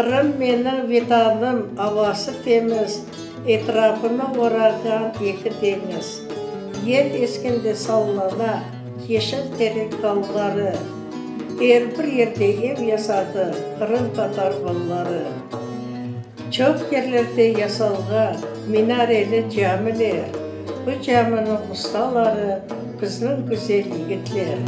Qırım menim Vetanım, avası temiz, Etrafını orağan eki deñiz. Yel eskende sallana yeşil terek dalları, Er bir yerde ev yasadı qırımtatar balaları. Çoq yerlerde yasalğan minareli camiler, Bu caminiñ ustaları bizniñ güzel yigitler.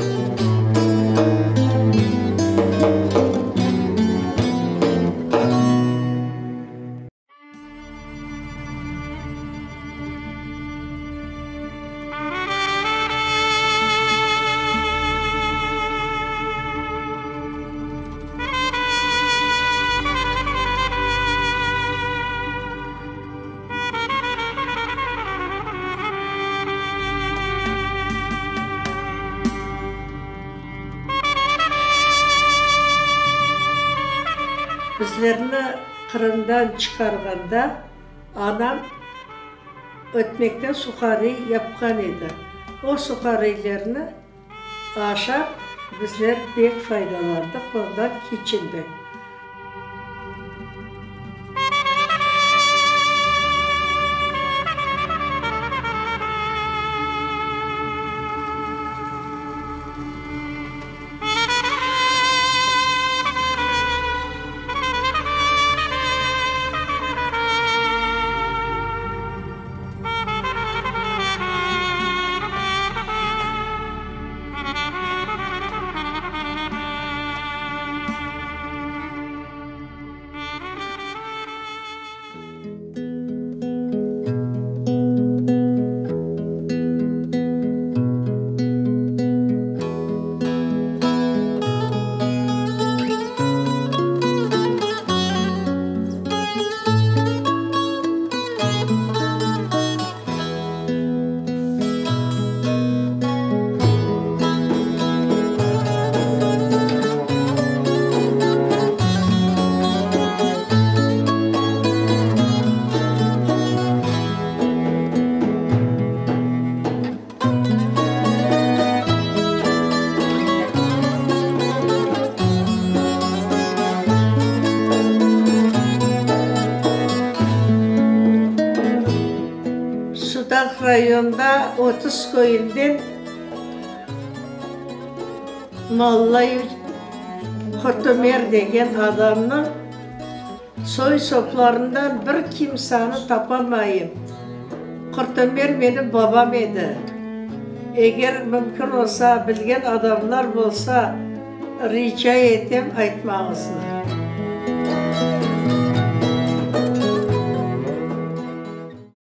Bizlerni Qırımdan çıqarğanda anam ötmekten suhariy yapqan edi. O suhariylerni aşap bizler pek faydalandıq, ondan keçindik. Sudaq rayonında 30 köyünden Mollayev Qurtumer degen adamnıñ Soy-soplarından bir kimsani tapamayım. Qurtömer menim babam edi. Eger mümkün olsa, bilgen adamlar bolsa, rica etem aytmañıznı.